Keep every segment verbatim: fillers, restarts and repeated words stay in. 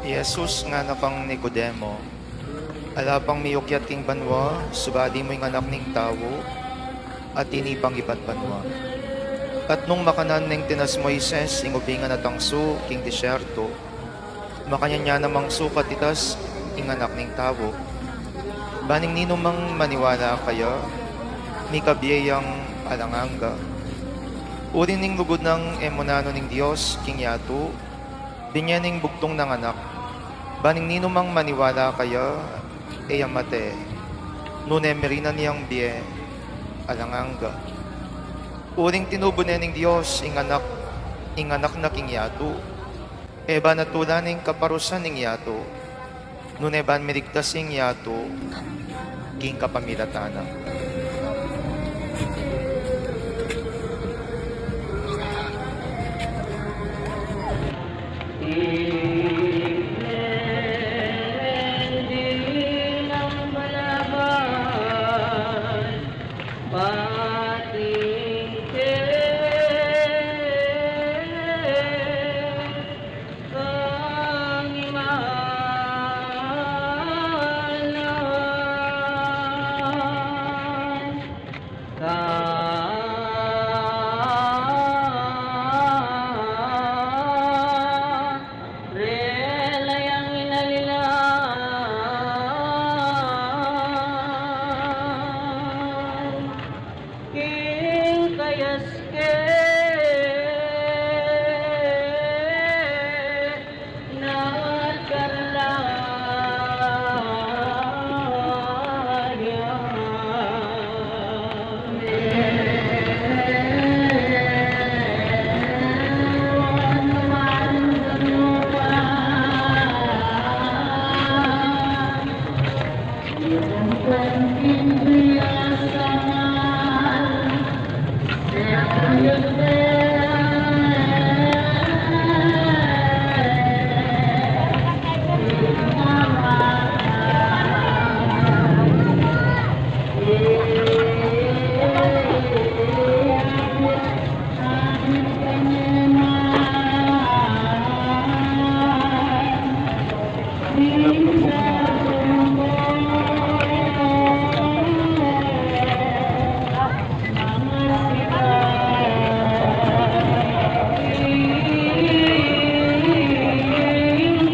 I Jesus ngana kang Nicodemo, ala pang miukyat king banua, subali mu ing Anak ning Tau atin ipang ibat banua. At nung makanan neng tinas Moises ing ubing a natangsu king disyerto, makanyan ya namang sukat itas ing Anak ning Tau. Ban ing ninumang maniwala kaya, mikabie yang alang angga. Uli ning lugud nang e munanu ning Dios king yatu, binye ning bugtung nang anak. Ban ing ninumang maniwala kaya, e ya mate, nune mirinan yang bie alang angga. Uling tinubu ne ning Dios ing anak, ing anak na king yatu. E ba natulan ing kaparusan ning yatu, nune ban miligtas ing yatu king kapamilatan na. Karela yang inalilan king kayas ke na karela yang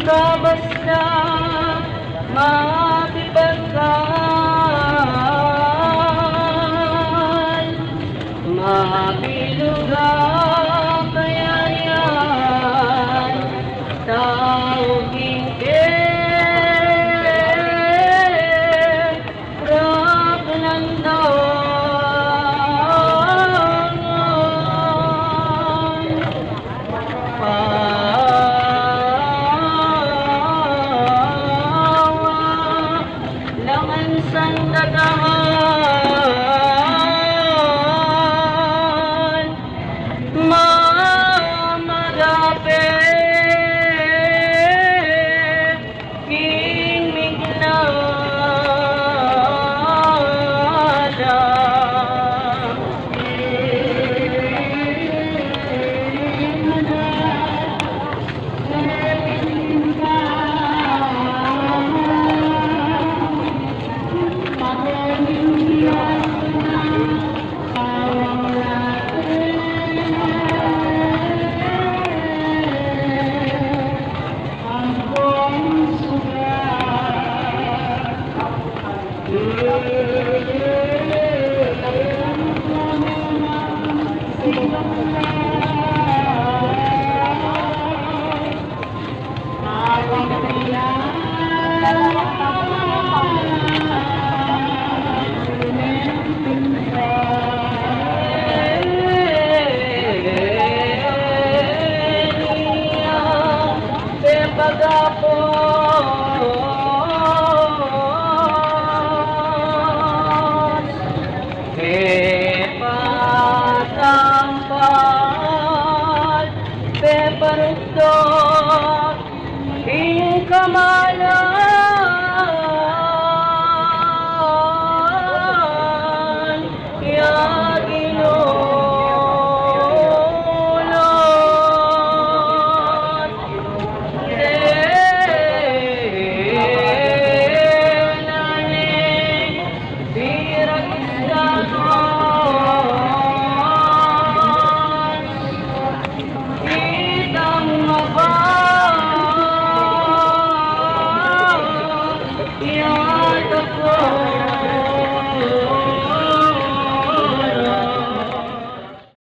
Kabas na makipagkal, mabilug a kayarian, tau king ke, raklan dangan. Pawa, langan sang dadahan, mamagape king mignada. Pepatampal, peparugtong ing kamalan, ya Ginu, Lord, de